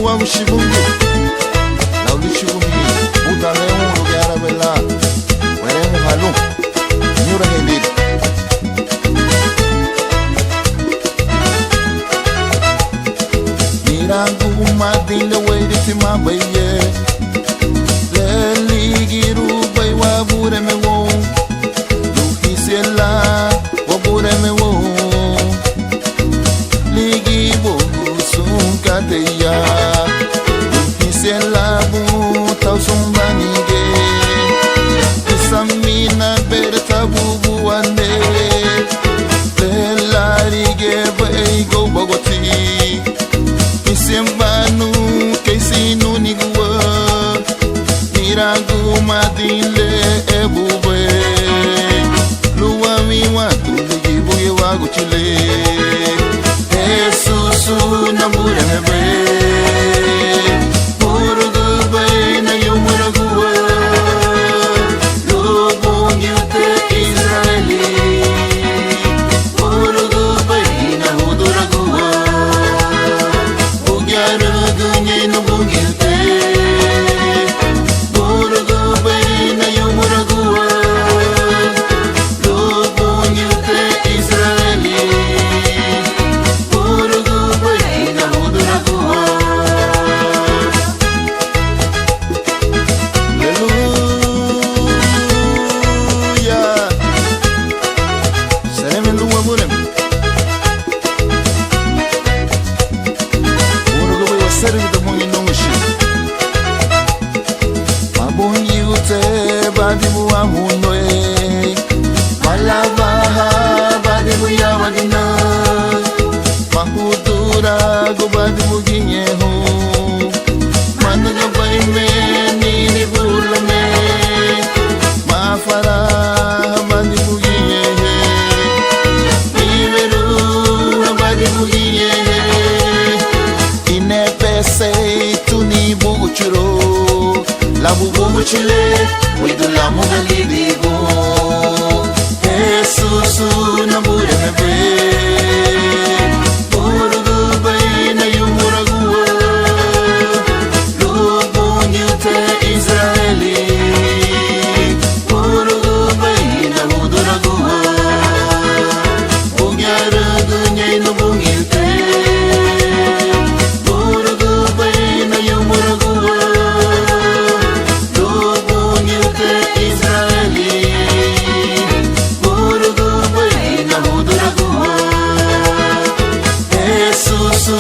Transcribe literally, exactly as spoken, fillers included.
Wáguchi Bungiu, lau líchugun buri, buda le woun lun gayarabei lan weremuha lun ñuraha lira. Niragumadin le wéiritimabei ye, le ligirubei Wabureme woun, lun hínsiñe lan Wabureme woun, ligibuagu sun katei ya, lun hínsiñe lan bun tau sun banigi, isaminabei tabu buane, le lárigiñe bei goubaguati, hínsiñe ban nun keisi nunigua, niragumadin le ebubei, lun wawinwandun ligibugiñe Wáguchi le, Hesusu Nabureme bei, búrugubei nayumuragua, lun Bungiute Ísüraeli, búrugubei nahuduragua, bugia rügüñein nun Bungiute, búrugubei nayumuragua, lun Bungiute Ísüraeli, búrugubei nahuduragua. Aleluya. Seremei lun Wabureme. Búrugubei weseriwidun Bungiu Núguchi. Mabungiute badibu amu nuéi, malabaha badibu yawadina, mahuduragun badibu giñe hun, manügübei me ninibu lame, mafaraha badibu giñe he, niweruha badibu giñe he, inebesei tuni búguchuru, labu búguchi le buidu lámuga lidin bun. Hesusu Nabureme bei, búrugubei nayumuragua, lun Bungiute Ísüraeli, búrugubei nahuduragua, bugia rügüñein nun Bungiute, búrugubei nayumuragua, lun Bungiute Ísüraeli, búrugubei nahuduragua. Hesusu